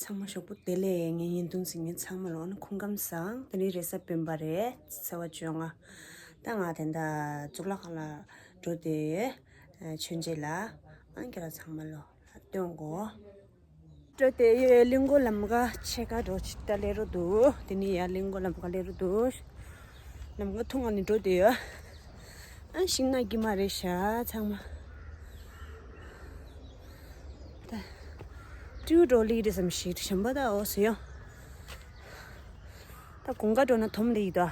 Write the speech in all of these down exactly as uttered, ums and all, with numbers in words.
ཚང་མ་ཞོགས་པ་བདེ་ལེགས། ངའི་བརྙན་ཐུང་གཟིགས་མཁན་ཚང་མ་ལ་སྐུ་ཁམས་བཟང་། དེ་རིང་རེས་གཟའ་སྤེན་པ་རེད། ཚེས་པ་བཅོ་ལྔ། ད་ང་དེ་འདྲ་གཙུག་ལག་ཁང་ལ་འགྲོ་བསྡད་ཡོད། ཨ། མཆོད་མཇལ་ལ། ཨ། ཁྱེད་རང་ཚང་མ་ལ་སྟོན་གོ། འགྲོ་བསྡད་ཡོད། གླིང་སྐོར་ལམ་ཁ་ཕྱེད་ཀ་འགྲོ་ཅིག་ད་སླེབས་རོགས་འདུག་དེ་ནས་ཡར་གླིང་སྐོར་ལམ་ཁ་སླེབས་རོགས་འདུག་ལམ་ཁ་ཐུང་བ་ནས་འགྲོ་བསྡད་ཡོད། ཨ། ཤིང་ནགས་དཀྱིལ་མ་རེད་ཤག་ཚང་མ། ད་སྤྲེའུ་འགྲོ་ལི་རེད་བསམ་ཞིག་གཞན་པ་ད་འོ་ཟེར་ཡོང་། ད་དགུན་ཁ་འགྲོ་ན་དོམ་ལི་ཡི་ད།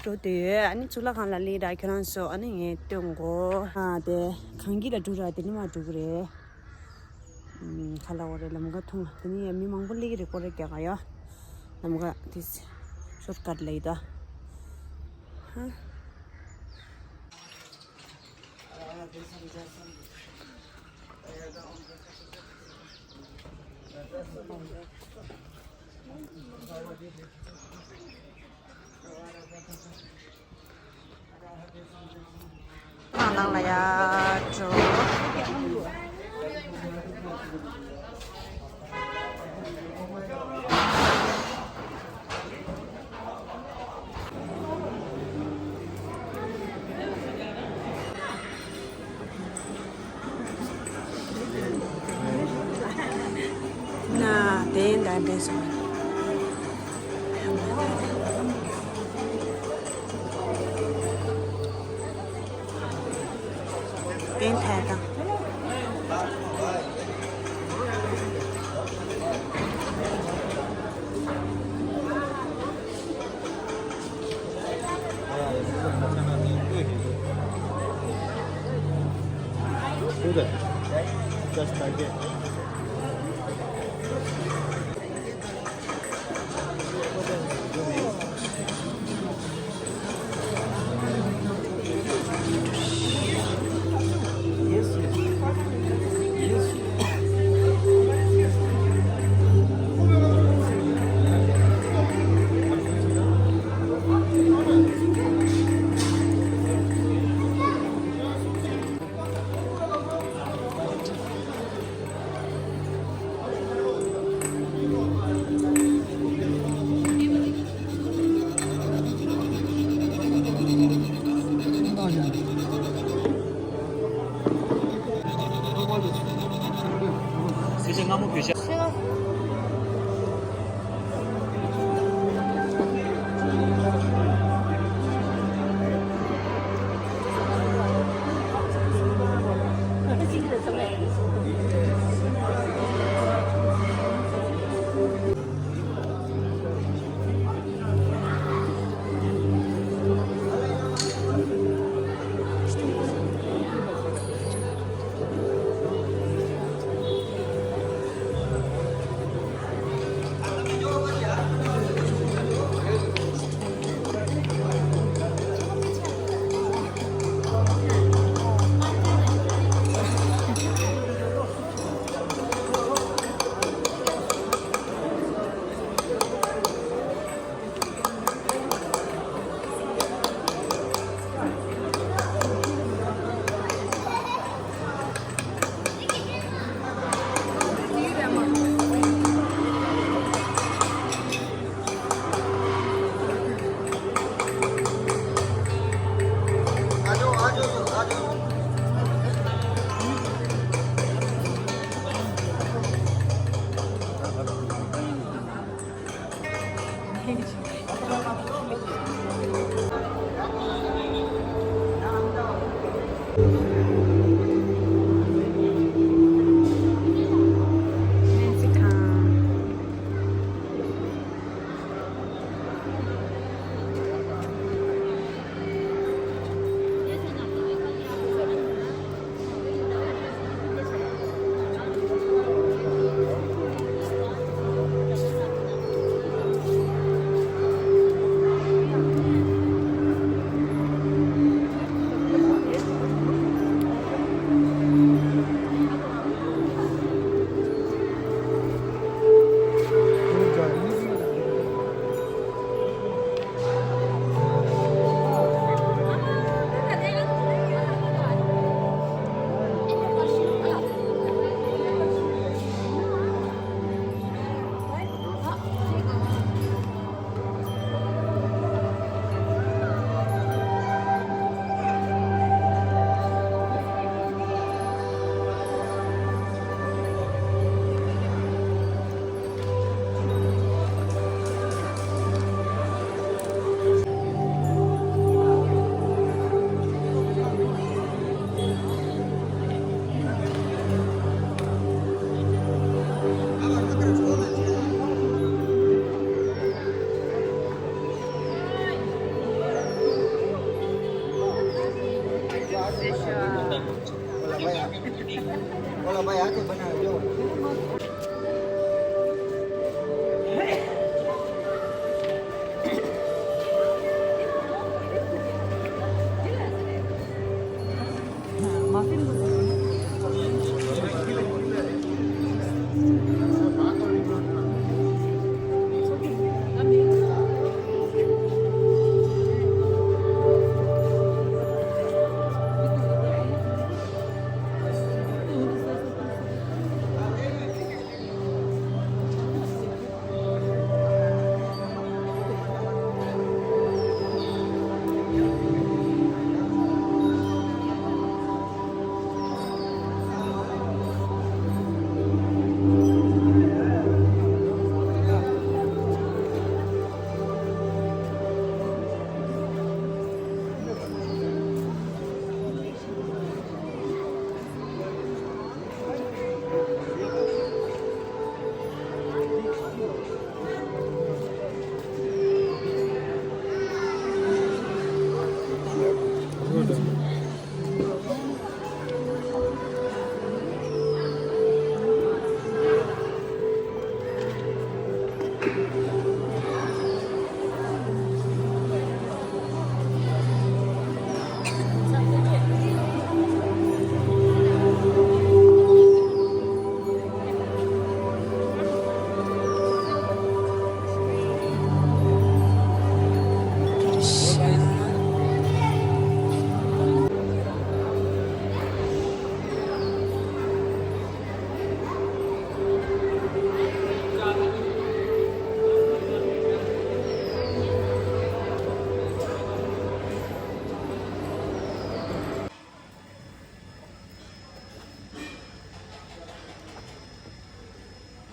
འགྲོ་བསྡད་ཡོད། ཨ་ནི་གཙུག་ལག་ཁང་ལ་སླེབས་ར། ཁྱོད་རང་ཚོ་ཨ་ནི་ངས་སྟོན་གོ། ཨ། དེ་གངས་སྐྱིད་ལ་འགྲོ་ར། དེ་ནས་མར་འགྲོ་གི་རེད། ཨམ། ག་ལབ་དགོས་རེད། ལམ་ཁ་ཐུང་། དེ་ནས་མི་མང་པོ་སླེབས་ཀྱི་རེད། སྐོར་ར་རྒྱག་ག་ཡ། ལམ་ཁ་དེ་ཤོར་ཀཊ་ལ་ཡི་ད། ཧ། ནང་ལ་ཡར་འགྲོ། ན་དེ་འདྲ་འདྲ་སོང་། དེ་འཐད་དང་།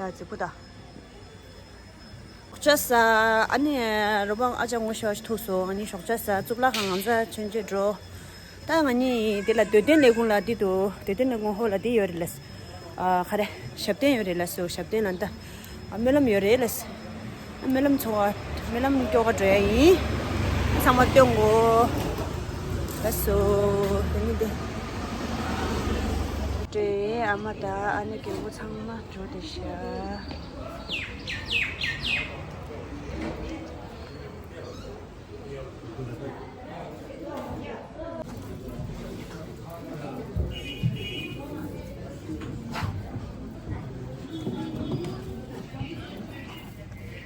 ཡ་ཙི་པུ་ད། ཞོགས་ཇ་ཟ། ཨ་ནི་རོ་པང་ཨ་ཅག་ངོ་ཤེས་པ་ཞིག་ཐུག་སོང་། ཨ་ནི་ཞོགས་ཇ་ཟ། གཙུག་ལག་ཁང་ང་ཚོ་མཆོད་མཇལ་འགྲོ། ད་ང་གཉིས་དེ་ལ་འདོད་ལྡན་ལས་ཁུངས་ལ་འདི་འདུག་འདོད་ལྡན་ལས་ཁུངས་ཧོ་ལ་འདི་ཡོད་རེད་ལས། ཨ་ག་རེ། ཞབས་བརྟན་ཡོད་རེད་ལ་སོ། ཞབས་བརྟན་ལ་འདི། ཨ་སྨོན་ལམ་ཡོད་རེད་ལས། སྨོན་ལམ་ཚོགས། སྨོན་ལམ་སྐྱོ་ག་འགྲོ་ཡ་ཡིན། ཚང་མ་སྟོན་གོ། ལ་སོ། དེ་ནི་འདི། འདྲེ་ཨ་མ་དང་ཨ་ནེ་རྒན་པོ་ཚང་མ་འགྲོ་བསྡད་ཤག་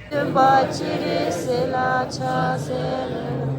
སྟོན་པ་སྤྱན་རས་གཟིགས་ལ་ཕྱག་འཚལ་ལོ།